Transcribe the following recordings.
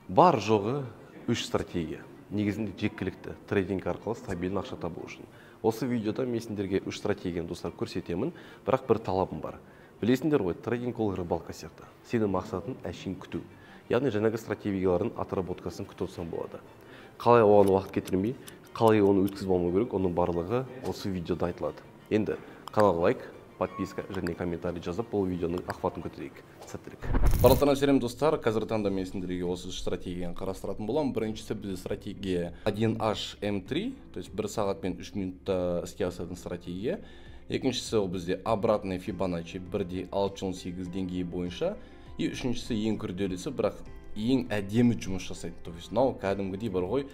Бар жоғы үш стратегия. Негізінде жеткілікті трейдинг арқылы стабильді ақша табу үшін. Осы видеода мен сендерге үш стратегияны, достар, көрсетемін, бірақ бір талабым бар. Білесіңдер ғой, трейдинг ол рыбалка сияқты. Сенің мақсатың әшейін күту. Яғни жаңағы стратегиялардың отработкасын күтіп отырсаң болады. Қалай оған уақыт кетірмей, қалай оны өткізіп алмау керек, оның барлығы осы видеода айтылады. Енді каналға лайк, подписка және комментарий жазып, бұл видеоның охватын көтерейік. Сәттілік. Барлықтарыңа сәлем, достар. Қазіргі таңда мен сендерге осы стратегияны қарастыратын боламын. Біріншісі бізде стратегия 1H M3, то есть 1 сағат пен 3 минутта іске асатын стратегия. Екіншісі ол бізде обратный Фибоначчи 1,618 деңгейі бойынша. И үшіншісі ең күрделісі, бірақ ең әдемі жұмыс жасайтын. То есть мынау кәдімгідей бар ғой,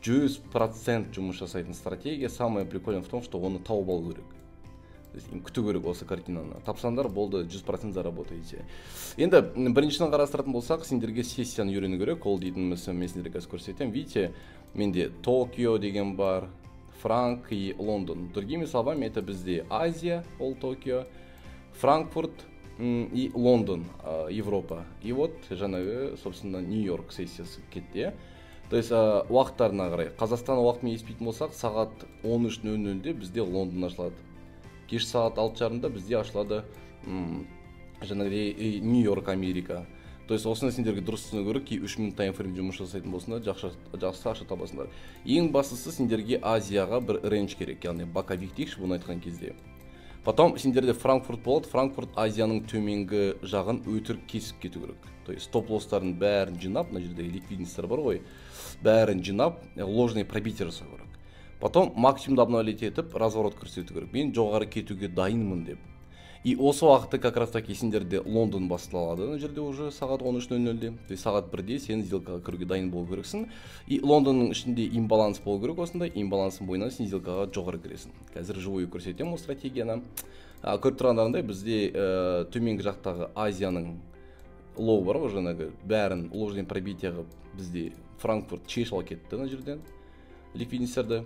100% жұмыс жасайтын стратегия. Самое прикольное в том, что оны тауып алу керек. То есть күту керек осы картинаны. Тапсаңдар болды, 100% заработаете. Енді біріншіден қарастыратын болсақ, сендерге сессияны үйрену керек. Ол дейтініміз, мен сендерге қазір көрсетемін. Видите, менде Токио деген бар, Франк и Лондон. Другими словами, это бізде Азия, ол Токио, Франкфурт и Лондон, Европа. И вот жаңағы, собственно, Нью-Йорк сессиясы кетті, иә. То есть уақыттарына қарай, Қазақстан уақытымен есептейтін болсақ, сағат 13:00-де бізде Лондон ашылады. Кеш сағат 6:30-да бізде ашылады жаңағыдай Нью-Йорк, Америка. То есть осыны сендерге дұрыс түсіну керек, и 3 минут таймфрейм жұмыс жасайтын болсаңдар, жақсы, жақсы ақша табасыңдар. Ең бастысы, сендерге Азияға бір рейндж керек, яғни боковик дейікші бұны айтқан кезде. Потом сендерде Франкфурт болады, Франкфурт Азияның төменгі жағын өтірік кесіп кету керек. То есть стоп-лосстардың бәрін жинап, мына жерде ликвидностьтар бар ғой, бәрін жинап, ложный пробитие жасау керек. Потом максимумды обновлять етіп, разворот көрсету керек. Мен жоғары кетуге дайынмын деп. И осы уақытта как раз таки сендерде Лондон басталады, ана жерде уже сағат 13:00-де. То есть сағат 1-де сен сделкаға кіруге дайын болу керексің. И Лондонның ішінде имбаланс болу керек осындай, имбаланстың бойынан сен сделкаға жоғары кіресің. Қазір живую көрсетемін ол стратегияны. Көріп тұрғандарыңдай, бізде төменгі жақтағы Азияның лоу бар ғой, жаңағы бәрін ложный пробитие қылып, бізде Франкфурт шешіп алып кетті ана жерден ликвидностьтерді.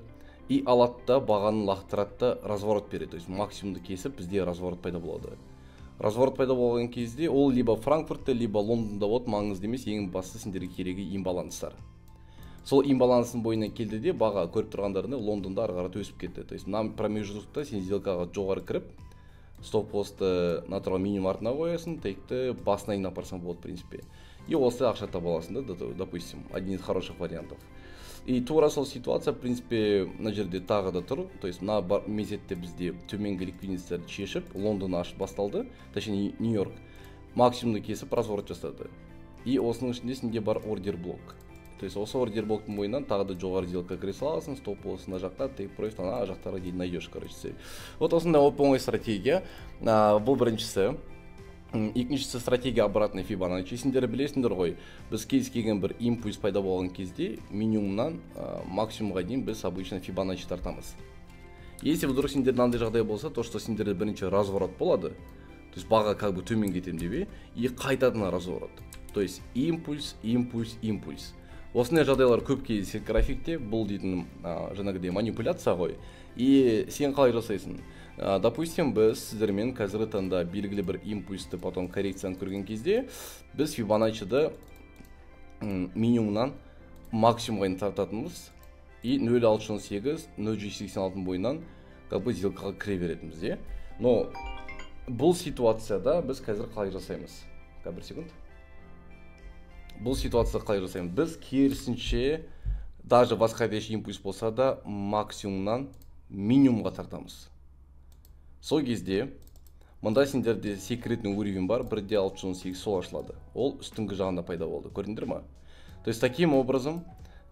И алады да, бағаны лақтырады да, разворот береді. То есть максимумды кесіп, бізде разворот пайда болады. Разворот пайда болған кезде ол либо Франкфуртта, либо Лондонда болады, маңызды емес, ең бастысы сендерге керегі имбаланстар. Сол имбаланстың бойына келді де, баға, көріп тұрғандарыңдай, Лондонда ары қарата өсіп кетті. То есть мына промежутокта сен сделкаға жоғары кіріп, стоп-лоссты натурал минимум артына қоясың, тейкті басына дейін апарсаң болады, в принципе. И осылай ақша таба аласың да, допустим, один из хороших вариантов. И тура сол ситуация, в принципе, мына жерде тағы да тұр. То есть мына мезетте бізде төменгі ликвидностьтерді шешіп, Лондон ашып басталды, точнее Нью-Йорк. Максимумды кесіп разворот жасады. И осының ішінде сенде бар ордер блок. То есть осы ордер блоктың бойынан тағы да жоғары сделка кіре саласың, стоп лосс мына жақта, тейк профит ана жақтарға дейін найдешь, короче, цель. Вот осындай оп-оңай стратегия. Бұл біріншісі. Екіншісі стратегия обратный Фибоначчи. Сендер білесіңдер ғой, біз кез келген бір импульс пайда болған кезде минимумнан максимумға дейін біз обычно Фибоначчи тартамыз. Если вдруг сендерде мынандай жағдай болса, то что сендерде бірінші разворот болады, то есть баға как бы төмен кетемін деп, и қайтадан разворот. То есть импульс, импульс, импульс. Осындай жағдайлар көп кездеседі графикте. Бұл дейтін, жаңағыдай манипуляция ғой. И сен қалай жасайсың? Допустим, біз сіздермен қазіргі таңда белгілі бір импульсті, потом коррекцияны көрген кезде біз Фибоначчиді минимумнан максимумға дейін тартатынбыз и 0,618, 0,186 бойынан как бы сделкаға кіре беретінбіз, иә. Но бұл ситуацияда біз қазір қалай жасаймыз? Қазір, бір секунд. Бұл ситуацияда қалай жасаймыз? Біз керісінше, даже восходящий импульс болса да, максимумнан минимумға тартамыз. Сол кезде мында сендерде секретный уровень бар, 1,618, сол ашылады. Ол үстіңгі жағында пайда болды, көрдіңдер ма? То есть таким образом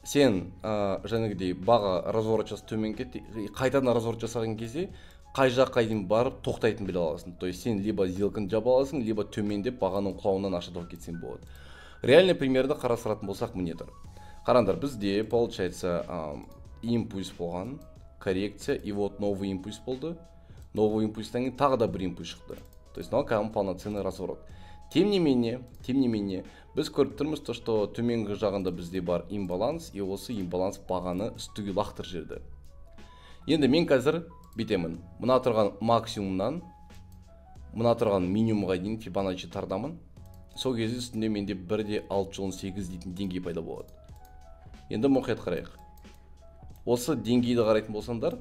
сен жаңағыдей баға разворот жасап төмен кетті, қайтадан разворот жасаған кезде қай жаққа дейін барып тоқтайтынын біле аласың. То есть сен либо сделканы жаба аласың, либо төмендеп бағаның құлауынан ақша тауып кетсең болады. Реальный примерді қарастыратын болсақ, міне тұр. Қараңдар, бізде получается импульс болған, коррекция, и вот новый импульс болды. Новый импульстан кейін тағы да бір импульс шықты. То есть мынау кәдімгі полноценный разворот. Тем не менее, біз көріп тұрмыз то, что төменгі жағында бізде бар имбаланс, и осы имбаланс бағаны үстіге лақтырып жіберді. Енді мен қазір бүйтемін. Мына тұрған максимумнан мына тұрған минимумға дейін Фибоначчи тартамын. Сол кезде үстінде менде 1,618 дейтін деңгей пайда болады. Енді мұқият қарайық. Осы деңгейді қарайтын болсаңдар,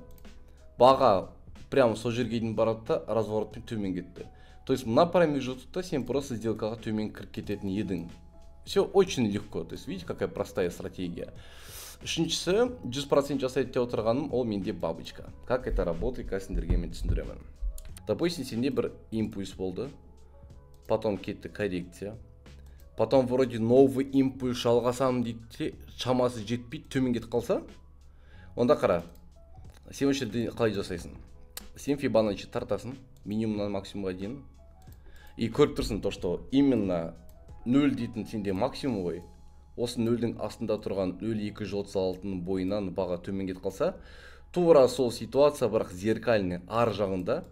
баға прямо сол жерге дейін барады да, разворотпен төмен кетті. То есть мына промежутокта сен просто сделкаға төмен кіріп кететін едің. Все очень легко. То есть видите, какая простая стратегия. Үшіншісі, 100% жасайды деп отырғаным, ол менде бабочка. Как это работает, қазір сендерге мен түсіндіремін. Допустим, сенде бір импульс болды, потом кетті коррекция, потом вроде новый импульс жалғасамын дейді де, шамасы жетпей төмен кетіп қалса, онда қара, сен осы жерде қалай жасайсың? Сен Фибоначчи тартасың минимумнан максимумға дейін и көріп тұрсың то, что именно 0 дейтін сенде максимум ғой. Осы нөлдің астында тұрған 0,236-ның бойынан баға төмен кетіп қалса, тура сол ситуация, бірақ зеркальный ар жағында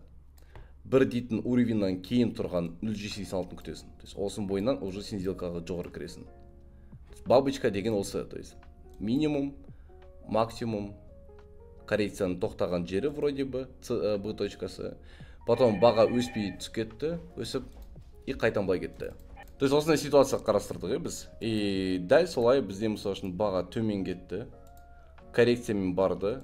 1 дейтін уровеньнан кейін тұрған 0,86-ны күтесің. То есть осының бойынан уже сен сделкаға жоғары кіресің. Бабочка деген осы, то есть минимум, максимум, коррекцияның тоқтаған жері вроде бы С, Б точкасы, потом баға өспей түсіп кетті, өсіп и қайтадан былай кетті. То есть осындай ситуация қарастырдық, иә, біз. И дәл солай бізде, мысалы үшін, баға төмен кетті, коррекциямен барды,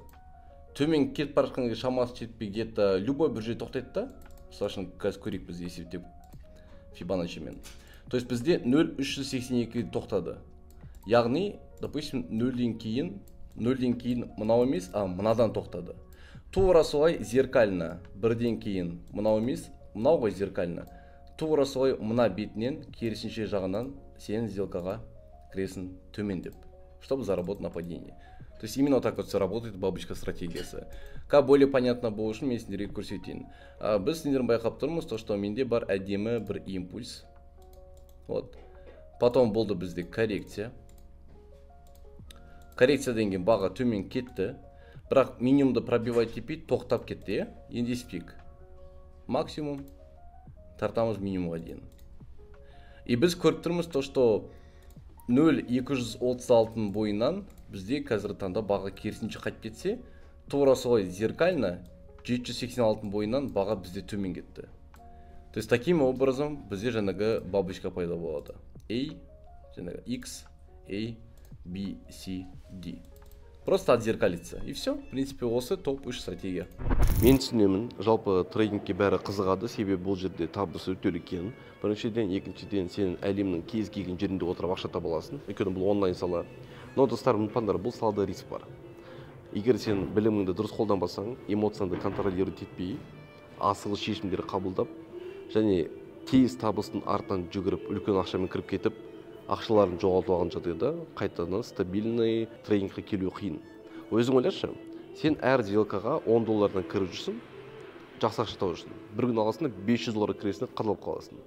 төмен кетіп бара жатқан кезде шамасы жетпей, где-то любой бір жерде тоқтайды да. Мысалы үшін, қазір көрейік біз есептеп Фибоначчимен. То есть бізде 0,382 тоқтады, яғни, допустим, нөлден кейін мынау емес, а мынадан тоқтады. Тура солай зеркально 1-ден кейін мынау емес, мынау ғой зеркально. Тура солай мына бетінен, керісінше жағынан сен сделкаға кіресің төмен деп, чтобы заработать на падении. То есть именно вот так вот все работает, бабочка стратегиясы. Как более понятно болу үшін мен сендерге көрсетейін. Біз сендер байқап тұрмыз то, что менде бар әдемі бір импульс. Вот, потом болды бізде коррекция. Коррекциядан кейін баға төмен кетті, бірақ минимумды пробивать етпей, тоқтап кетті, иә. Енді есептейік: максимум тартамыз минимумға дейін, и біз көріп тұрмыз то, что 0,236-ның бойынан бізде қазіргі таңда баға керісінше қайтып кетсе, тура солай зеркально 786-ның бойынан баға бізде төмен кетті. То есть таким образом бізде жаңағы бабочка пайда болады. A, жаңағы X, A, B, C, D, просто отзеркалится, и все. В принципе, осы топ 3 стратегия. Мен түсінемін, жалпы трейдингке бәрі қызығады, себебі бұл жерде табыс өте үлкен біріншіден, екіншіден, сен әлемнің кез келген жерінде отырып ақша таба аласың, өйткені бұл онлайн сала. Но, достар, ұмытпаңдар, бұл салада риск бар. Егер сен біліміңді дұрыс қолданбасаң, эмоцияңды контролировать етпей, асығыс шешімдер қабылдап және тез табыстың артынан жүгіріп, үлкен ақшамен кіріп кетіп, ақшаларын жоғалтып алған жағдайда қайтадан стабильный трейдингке келу қиын. Өзің ойлашы, сен әр сделкаға 10 доллардан кіріп жүрсің, жақсы ақша тауып жүрсің, бір күн аласың да, 500 долларға кіресің де, қадалып қаласың.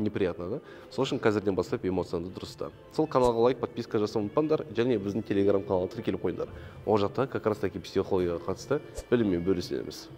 Неприятно да? Сол үшін қазірден бастап эмоцияңды дұрыс ұста. Сол каналға лайк, подписка жасауды ұмытпаңдар және біздің телеграм каналға тіркеліп қойыңдар. Ол жақта как раз таки психологияға қатысты біліммен бөлісеміз.